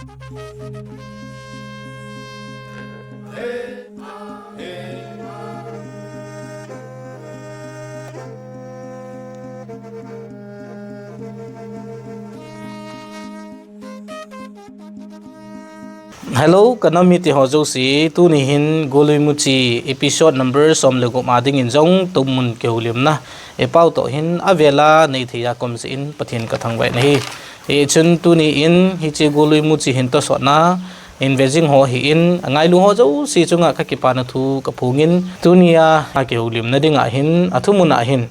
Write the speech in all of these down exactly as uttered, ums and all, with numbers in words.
Hello, ka nam mite ho jouse, tuni hin Golui Muchi episode number som le gup a dingin jong tumun kihoulimna i pao toh hin avela nei thei a komjin Pathen ka thangvah in ahi. Hichun tuni in hiche Golui Muchi hin tosot na in ve jing ho hi in, angailu ho jouse chunga ka kipana thu ka phongin, tuni a kihoulimna dinga hin, athumun a hin,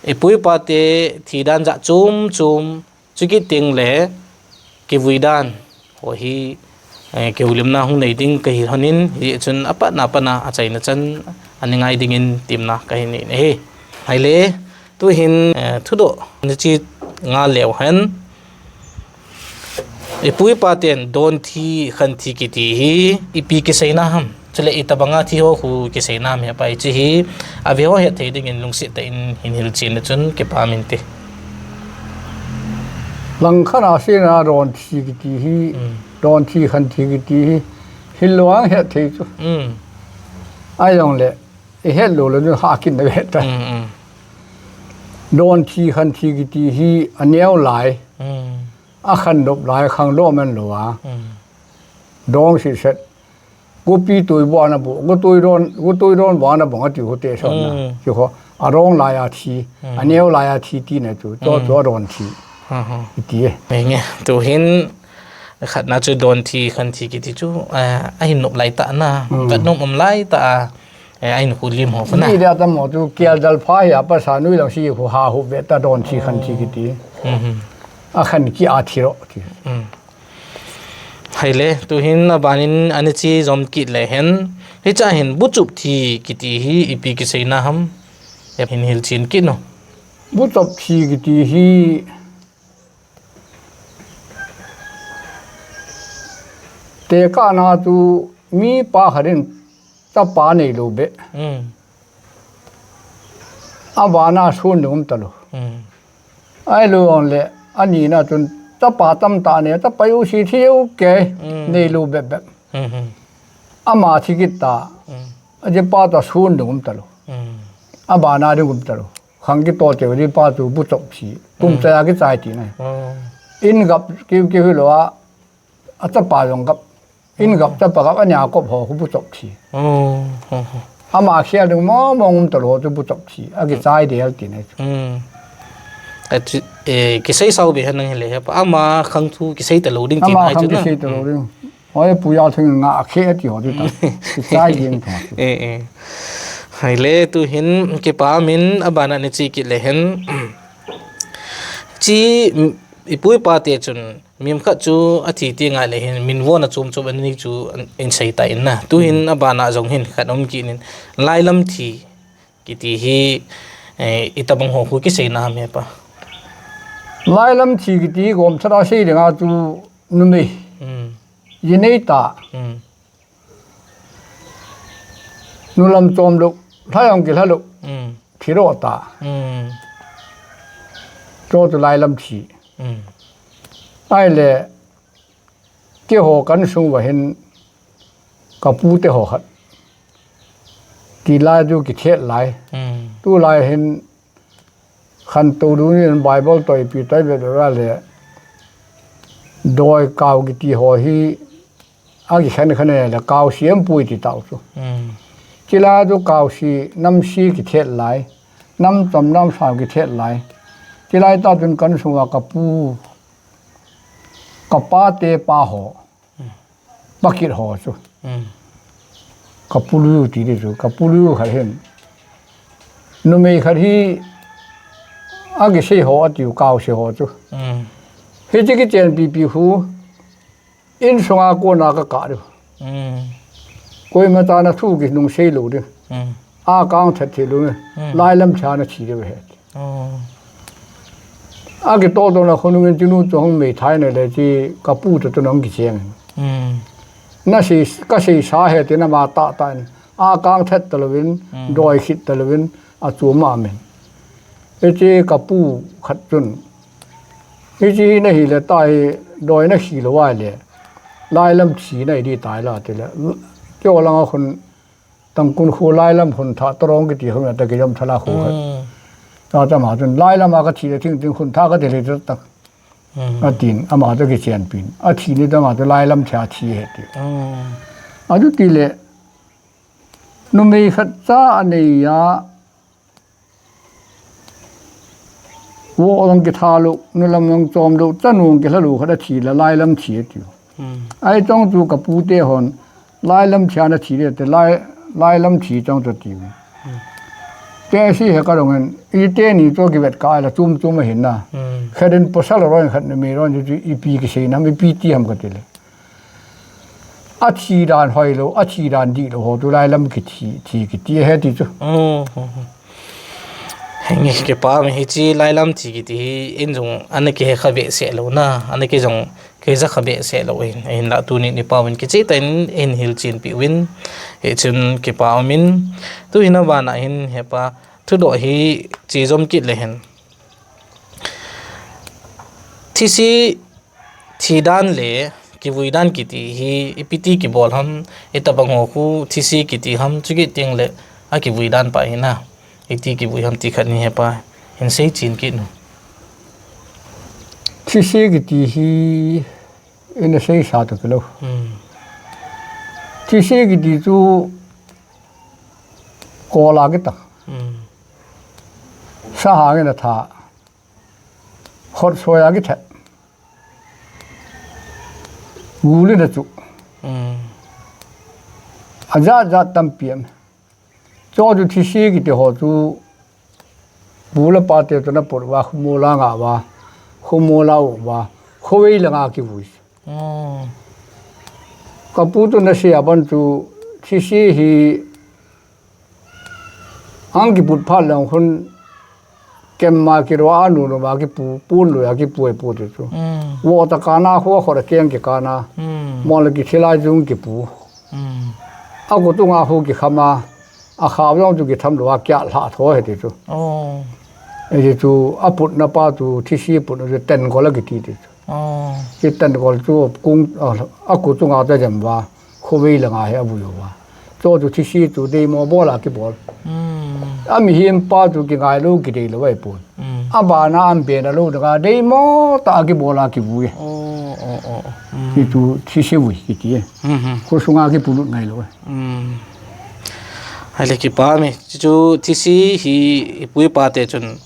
i pu i pa te thi dan jat chom chom, chukit teng le kivui dan ho hi, eh, kihoulimna hung nei ding ka hi lhonin, hichun apatna patna achaina chan ana ngai dingin temna ka hin nei ahi. Ahile, tu hin, eh, thudoh na chi nga leu hen. I pu i pa ten don thi, khan thi kiti hi, ipi kiseina ham. Chule itobanga thi ho khu kiseina ham hepa, hiche hi, ave ho het thei dingin lungset tah in hin hilchen le chun kipa min te. Langkhat a seina don thi kiti hi, Mm. don thi, khan thi kiti hi, hil lou ang het thei chu. Mm. Ahijongle, i het lou le nu ha kin na het ta. Mm, mm. Don thi, khan thi kiti hi, aneo lai. Mm. Akhan nop lai, khang lou man lou a. Mm. Dong si set. Gupi tui bua na bu, gu tui don, gu tui don bua na bong ati hu te son na. Mm. Ki ho, adong lai a thi, Mm. aneo lai a thi ti na chu, to, Mm. to don thi. Ha, ha. Iti e. Nge, nge. Tu hin, khat na chu don thi, khan thi kiti chu, eh, ahin nop lai ta na, Mm. khat nop um lai ta a, eh, ahin khu lim ho fa na. Ni da ta mo tu, kial dal pha ya, pa sa nui lang si khu ha hu ve ta don thi, khan thi kiti. Mm-hmm. Akhan ki a thi ro ti. Mm. Ahile, tu hin aban in ana chi jom kit le hen. Hicha hin buchup thi kiti hi ipi kiseina ham. Ep hin hilchen kit no. Buchup thi kiti hi tekah na tu mi pa khat in chapa nei lou be. Mm. Abana sun ding um ta lou. Mm. Ahilou le, ani na chun chapa tam ta ne, chapa u si thi u ke, Mm. nei lou be be. Mm-hmm. Ama thi kit ta, Mm. a je pa ta sun ding um ta lou. Mm. Abana ding um ta lou. Khang ki to te di pa tu buchup thi. Kum Mm. cha ya ki chai ti na. Oh. In gap ki, ki hu lou a, a chapa jong gap. In gap chapa gap ania kop ho khu buchup thi. Oh, oh, oh. Ama khel ding mo mo um ta lou chu buchup thi. A ki chai del ti na chu. Mm. A chu, eh, kisei sao be han nang hele he pa. Ama khang thu kisei ta lou ding ti Ama na khang chu na. kisei ta lou Mm. ding. Hoi pu ya thing nga a khe ti ho ti ta. Ki chai ding tho. Eh, eh. Ahile tu hin kipa min abana ni chi kit le hen. Chi, mm, i pu i pa te chun Mim khat chu athi ti ngai le hin, min von a chom chom ani chu an, in sei ta in na. Tu hin Mm. abana jong hin khat um kit in. Lailam thi kiti hi, eh, itobang ho khu kiseina ham hepa. Lailam thi kiti hi gom thara sei dinga chu numei. Mm. Ji nei ta. Mm. Nu lam chom lou, lha jong ki lha lou. Mm. Thi ro ta. Mm. Chu chu lailam thi. Mm. Ahile, keiho kan sung uva hin ka pu te ho khat. Ti lai chu kithet lai. Mm. Tu lai hin khantou ding in Bible toh ipi toh ipi ve ve le. Doi kau kiti ho hi a kikhen khen le kau si em pui ti tau chu. Mm. Chila chu kau si, nam si kithet lai. Nam chom nam sao kithet lai. Chilai ta chun kan sung uva ka pu, ka pa te pa ho. Mm. Pa kit ho chu. Mm. Ka pu lu ti di chu. Ka pu lu khat hin. Numei khat hi a kisei ho a tiu kau sei ho chu. Mm. Hiche kichen pipi khu. In sunga kona ka kah diu. Mm. Koima cha na thu kinung sei lou diu. Mm. A kang that thei lou. Mm. Lailam cha na thi diu he. Oh. A kitoh toh na khonung in chinu chu hung mei thai na le chi ka pu chu chu nang kicheng. Mm. Na sei, ka sei sa he ti na ma ta ta in. A kang that ta lou in, Mm. doi khit ta lou in, a chu ma min. Hiche ka pu khat chun. Hichi hi nahi le tai doi na hi lo ai le. Lailam thi nahi di tai la ti le. Kio langa khun Tangkun khu Lailam khun tha tarong kiti khu na ta kijom thala khu kha. Ta ta ma tun Lailam a ka thi le thing thing khun tha ka ti le ta ta. A tin ama ta kichen pin. A thi ni ta ma ta Lailam thi a thi he ti. A tu ti le. Numei khat cha a nei a. Wo lang kitha lo, nulam lang chom lo, chanu lang kihla lo khat a thi la Lailam thi a tiu. Ai chong chu ka pu te hon, Lailam thi ana thi le te Lai, Lailam thi chong chu tiu. Te si he ka rong en, i te ni chu kivet ka ai la chum chum a hin na. Khat in pasal ron khat numei ron chu ipi kisei na, ipi ti ham ka ti le. A thi dan hoi lo, a thi dan di lo ho tu Lailam kithi, thi kiti he ti chu. Henge kipa mi hichi Lailam thi kiti hi in jong ana kihe kha behseh lo na, ana kijong kija kha behseh lo hin, hin la tu ni ni pa win kichi ta in, in hil chin pi win, he chun kipa min, tu hin a bana hin he pa, thu do hi chi jom kit le hin. Thisi Thi dan le kivui dan kiti hi ipi ti kibol ham, itobang ho khu thisi kiti ham, chukit teng le a kivui dan pa hi na, iti kivui ham ti khat ni he pa, hin sei chin kit nu. Thisi kiti hi ina sei sa to kilo. Hmm. Thisi kiti chu kola kita. Hmm. Sa ha nge na tha. Hot soya kithe. Guli na chu. Hmm. A jat jat tampi am. Cho chu thisi kiti ho chu pu le pa te chu na put uva, khumu la nga uva, khumu la u uva, khovei la nga kivui. Hmm. Ka pu chu na sei a ban chu thisi hi Ang kiput phat lang khun kemma kiro a nu nu ma kipu, pun lu a kipu e pu ti chu. Mm. Wo ta kana khu a khor a keng ki kana. Mm. Mo le ki thilai jung kipu. Mm. A ku tunga khu ki khama. A kha jong chu ki tham lu a kia lha tho he ti chu. Oh. E ti chu a put na pa chu thisi put na chu ten ko la ki ti ti chu. Oh. Ki ten ko chu kung, a, a ku tunga ta jem va. Khovei la nga he a vui uva. Cho chu thisi chu dei mo bol a kibol. Mm. A mihem pa chu kingai lo kidei lo ai pon. Mm. A bana an be na lo danga dei mo ta a kibol a kivui. Oh, oh, oh. Mm. Ti chu thisi vui kiti. Mm -hmm. Khosunga kipulut ngai lo. Mm. Hai le kipa mi. Chu thisi hi ipui pa te chun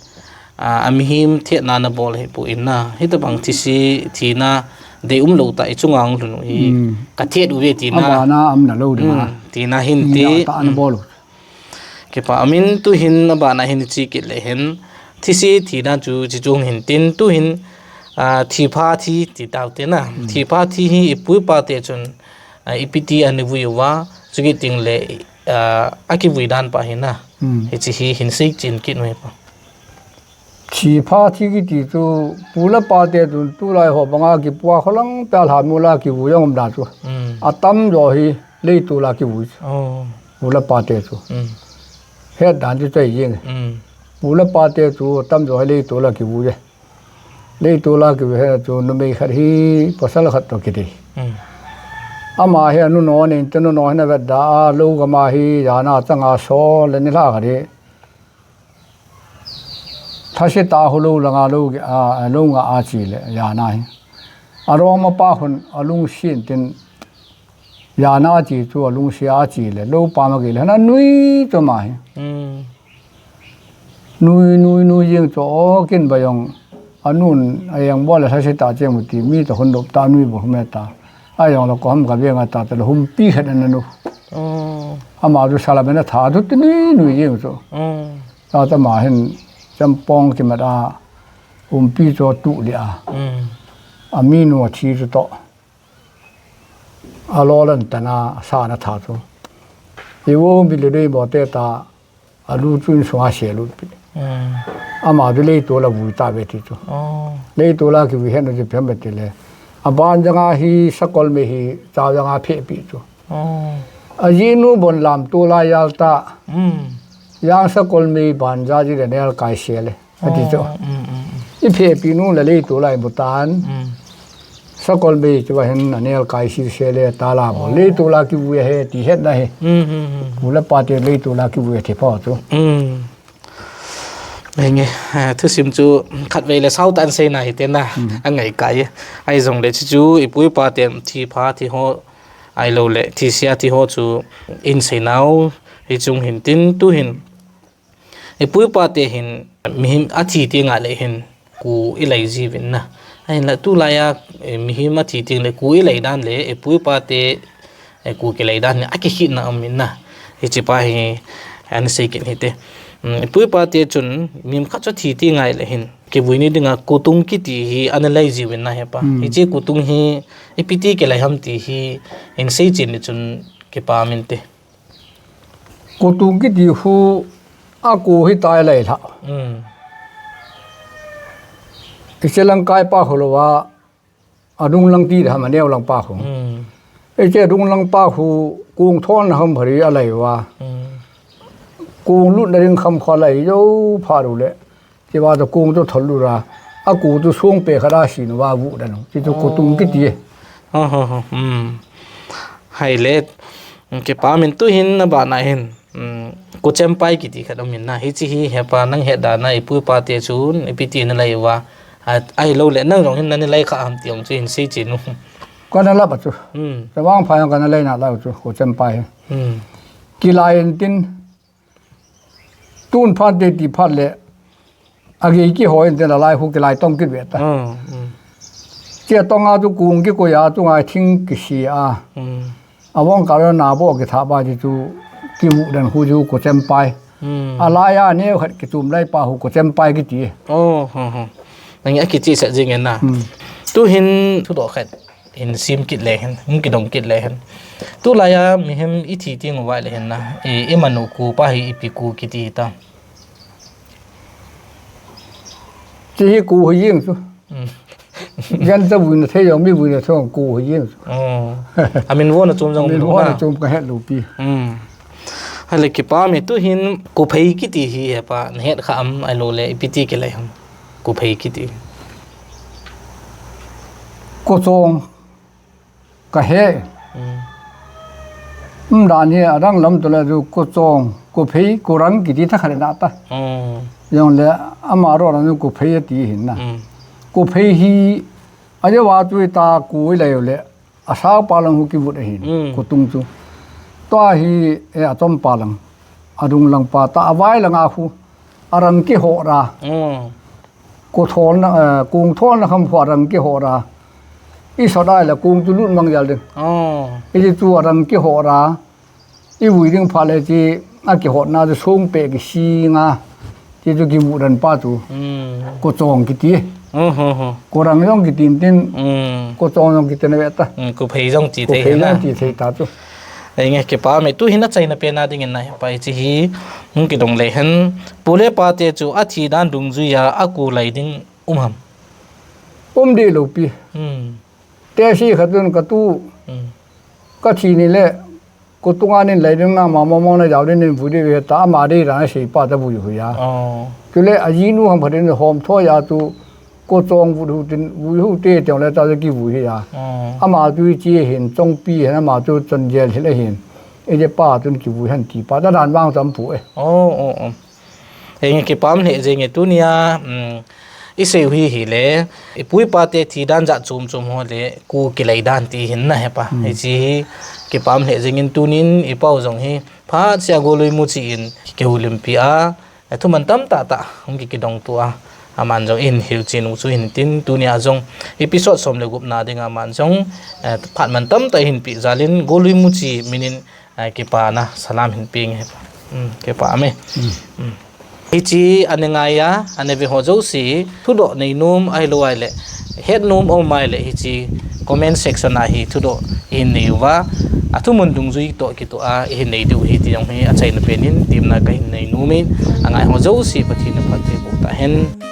a, a mihem thetna na bol hi pu in na. Hitabang thisi thina dei um lo ta i chunga hung lhun u hi. Mm. Ka thet u ve tina. Abana am na lo ding a. Mm, tina hin ti. Tina ta an bol u. Kipa amin tu hin abana hin chi kit le hin. Thisi thina chu chi chung hin tin tu hin, a, thi pha thi ti tau te na. Mm. Thi pha thi hi i pu i pa te chun, a, i piti ani vui uva. Chu kit ting le, a, a kivui dan pa hi na. Mm. Hichi hi hin sei chin kit nu hi pa. Thi pha thi kiti chu pu le pa te chun tulai ho banga kipu a kholang pia lha mu la kivui jong um dan chu. Mm. A tam jo hi leitol a kivui chu. Oh. Pu le pa te chu. Mm. Het dan chu chai jing. Mm. Pu le pa te chu tam jo hi leitol a kivui e. Leitol a kivui he chu numei khat hi pasal khat to kiti. Mm. Ama hi anu no nin te nu no hi na vet da a lo gam a hi jana changa so le ni lha khat hi. Thase ta ho lo langa lo, a, lo nga a chi le, jana hi. A roma pa hun, a lungsin tin, jana chi chu, a lungsia a chi le, lo pa ma ki le, na nui to ma hi. Mm. Nui, nui, nui jing to, o kin ba jong, a nun, a yang bo le thase ta cheng ti, mi to hun dop ta nui bo me ta. A jong lo ko ham ka ve nga ta, ta lo hum pi khat na nu. Mm. Ama chu sala be na tha, tu ti nui, nui jing to. Mm. Tata ma hin champong kimat a, umpi chu tu le a. Mm. A mi nu a thi chu to. A lo lan ta na sa na tha chu. I wo mi le dei mo te ta, a lu chun sunga se lut pi. Mm. Ama chu leitol a vui ta ve ti chu. Oh. Leitol a kivui hen ti phem ti le. A ban janga hi sakol me hi cha janga phe pi chu. Oh. A jinu bon lam tu la yal ta. Mm. Yang sakol mi ban ja ji le nel kai se le. A ti chu. Oh, mm, mm, mm. Iphe pinu le leitol a imu tan. Hmm. Sakol bei chu ahin anel kai sese le tala bo. Hmm. Leitol a kivui ahi ti hetna hi. Hmm, hmm, hmm. Ku le pa te leitol a kivui ahi pa chu. Hmm. Henge, eh, thusim chu khatvei le sao tah in seina hite na. Hmm. Angai kai. Ahi jongle chu chu ipu ipa te thi pha thi ho, ahilou le thi sia thi ho chu in seinau hi chung hin tin tu hin. Ipu ipa te hin mihem athi ti ngai le hin ku ilei jiuvin na. Ahinla tulai a, eh, mihem athi ti le ku ilei dan le ipu ipa te, eh, ku kilei dan le akikhetna um in na. Hiche pa hi ana sei kit hite. Hmm, ipu ipa te chun mihem khat chu athi ti ngai le hin kivui ni dinga kutung kiti hi ana lei jiuvin na hepa. Hmm. Hiche kutung hi ipi ti kilei ham ti hi in sei chen le chun kipa min te. Kutung kiti hu a ku hi tai lei lha. Hmm. Iche lang kai pa khu lou a, adung lang ti le ham aneo lang pa khu. Hmm. Iche adung lang pa khu kung thon na ham phari a lei uva. Hmm. Kung lut na ding kham kha lei jou pha ru le. Ti va to kung to thol lu ra. A ku tu sung pe kha da si nu va vu da nu. Ti tu kutung kiti. Ha, ha, ha. Hmm. Hai le. Kipa min tu hin na ba na hin. Hmm. Ku chempai kiti khat um in na. Hiche hi hepa nang het da na ipu ipa te chun ipi ti na lei uva. A, ahilou le nang jong hin na ni lei kha ham ti jong chu hin sei chen u. Kana la ba chu. Hmm. Tavang pha jong kana lei na la chu ku chempai. Hmm. Kilai in tin. Tun phat te ti phat le, agei kihoi in te la lai khu kilai tong kit ve ta. Hmm, hmm. Chia tong a tu kung kikoi a tu ngai thing kisi a. Hmm. Avong ka na bo kitha ba ti tu kimu dan khu chu ku chempai. Hmm. Alai a neo khat kitum lai pa khu ku chempai kiti. Oh, ho, ho. Nang a kichi sa jing en na. Hmm. Tu hin thu doh khat. In sim kit le hin, in kidong kit le hin. Tulai a mihem ithi ti ngu vai le hin na. I, i manu ku pa hi ipi ku kiti ta. Ti hi ku hi jing chu. Hmm. Jan ta vui na thei jong mi vui na thong ku hi jing chu. Oh. Amin vo na chom jong. Amin vo na chom ka het lou pi. Hmm. Hale kipa mi tu hin ku phei kiti hi hepa na het kha am ahilou le ipi ti kilei ham. Ku phei kiti. Ku chong. Ka he. Hmm. Um dan hi adang lam tu le chu ku chong, ku phei, ku rang kiti tha khat na ta. Hmm. Jong le ama ro na ku phei ti hin na. Hmm. Ku phei hi a je wa tu ta ku le le. A sao pa lang khu kivut ahin. Hmm. Ku tung chu. Tua hi e a chom pa lang. A dung lang pa ta a vai lang a khu. A rang kiho ra. Hmm. Ku thon na, eh, kung thon na kham khu a rang kiho ra. I so dai la kung chu lut mang jal ding. Oh. I ti chu a rang kiho ra. I vui ding pha le ti a kihot na chu sung pe kisi nga. Ti chu kimu dan pa chu. Hmm. Ku chong kiti. Hmm, hmm, hmm. Ku rang jong kiti tin. Hmm. Ku chong jong kiti na ve ta. Hmm, ku phei jong ti thei na. Ku phei jong ti thei ta chu. Ei nge kipa mi tu hin a chaina pe na ding in na pa chi hi. Hmm, kidong le hin. Pu le pa te chu a thi dan dungjui a a ku lai ding um ham. Um di lou pi. Hmm. Te si khat dun ka tu. Hmm. Ka thi ni le. Ku tung a nin lai ding na ma mo mo na jao ding nin vui di ve ta ama di ra na sei pa ta vui hu ya. Oh. Tu le a ji nu ham pha din hom tho ya tu ku chong vui hu tin vui hu te te le ta ki vui ya. Oh. Ama tu chi hin chong pi hin ama tu chon jel hi le hin. E je pa tun ki vui han ti pa ta dan vang tam pu e. Oh, oh, oh. Henge kipam lheh jenge tunia, um, i sei u hi hile, i pu i pa te thi dan jat chom chom ho le, ku kilei dan ti hin na hepa. Hmm. Hichi hi kipam lheh jengin tunin i pau jong hi, phat sia golui mu chi in, kihoulimpi a, eh, thuman tamtah tah, hung ki kidong tua, aman jong in hilchen u chu hin tin, tunia jong episode som le gup na dinga aman jong, eh, phat man tamtah hin pi jalin, golui mu chi minin, ah, kipana salam hin ping he. Um, kipa me. Um. Um. Hichi ane ngaiya, ane ve ho jouse, thudoh nei nom ahilou ahile, het nom um ahile, hichi comment section a hi thudoh hin nei uva, athumun dungjui toh kitoh a, hin nei diu hi ti jong hi achaina penin, temna kahin nei nom in, angai ho jouse Pathen in phatthei boh tahen.